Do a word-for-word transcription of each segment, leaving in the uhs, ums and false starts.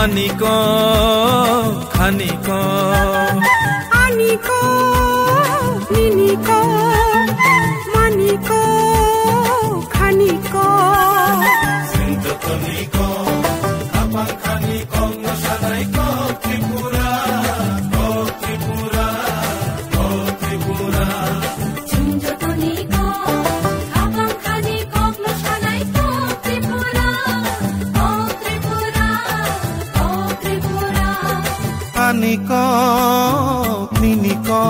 Aniko, khaniko. Aniko, niniko, maniko, khaniko. Sing jotoniko, apang khaniko, no sanai kok Tripura, kok Tripura, kok Tripura. Chwng jotoniko, apang khaniko, no sanai kok Tripura, kok Tripura, kok Tripura. Aniko, niniko.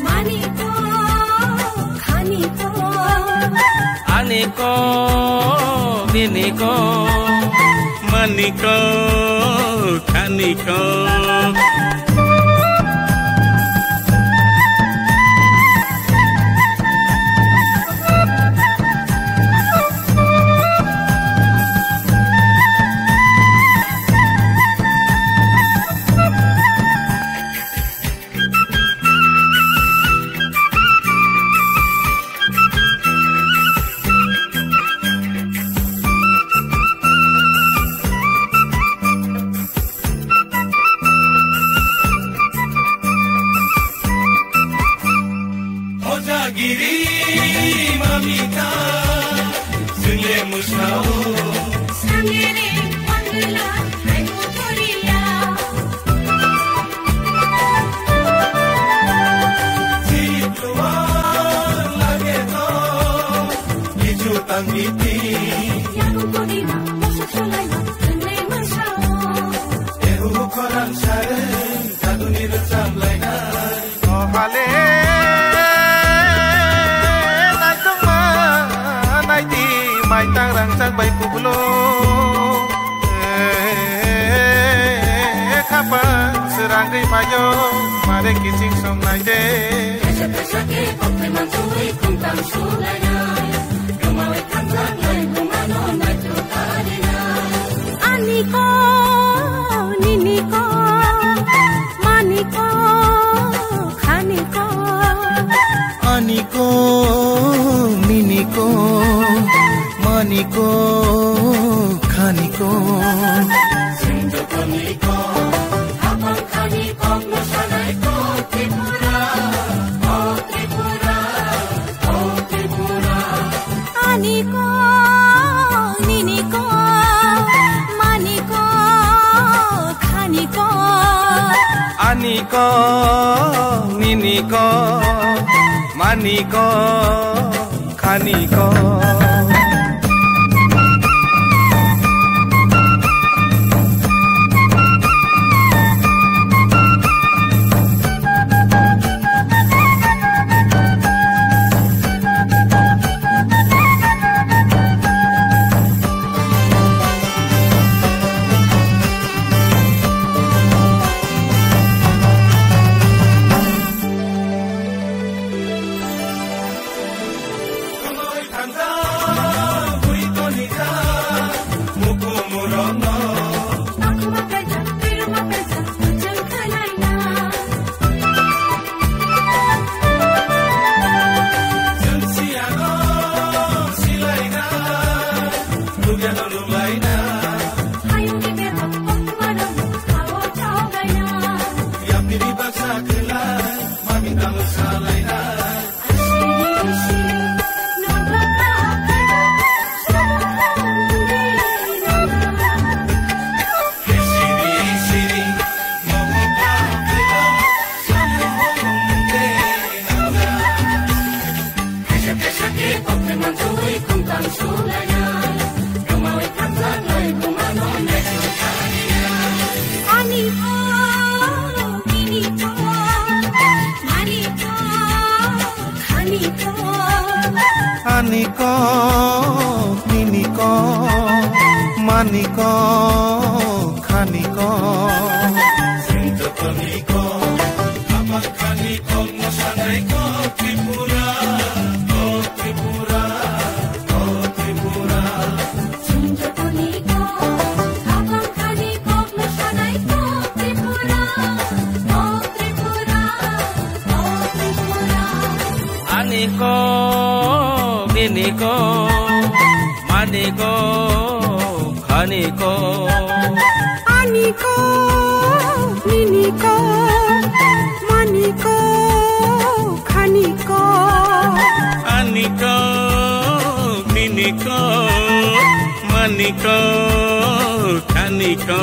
Maniko, khaniko. Aniko, niniko. Maniko, khaniko. Hojagiri mamita, single musao. Sangere pangla, hai kotoria. Sitruwa lage to, ichu tangiti. Yaku kodima, mosa sulaima, single musao. Ehu khorang sareng, jaduni rwchap lainai. O hale, naitokma, naidi, maitang rangchak bai kublo. E, khapang srangwi phaio, mare kiching song naide. Kaisa kaisa khe koktwma chumui khungtam sulainai. Aniko, niniko, maniko, khaniko. Aniko, niniko, maniko, khaniko. Sing jotoniko, apang khaniko, mosanai kok Tripura, kok Tripura. Aniko, niniko, maniko, khaniko. Aniko, niniko, maniko, khaniko. Aniko, niniko, maniko, khaniko. Aniko, niniko, maniko, khaniko. Ko, nini ko, mani ko, khani ko. Ani ko, nini ko, mani ko, khani ko.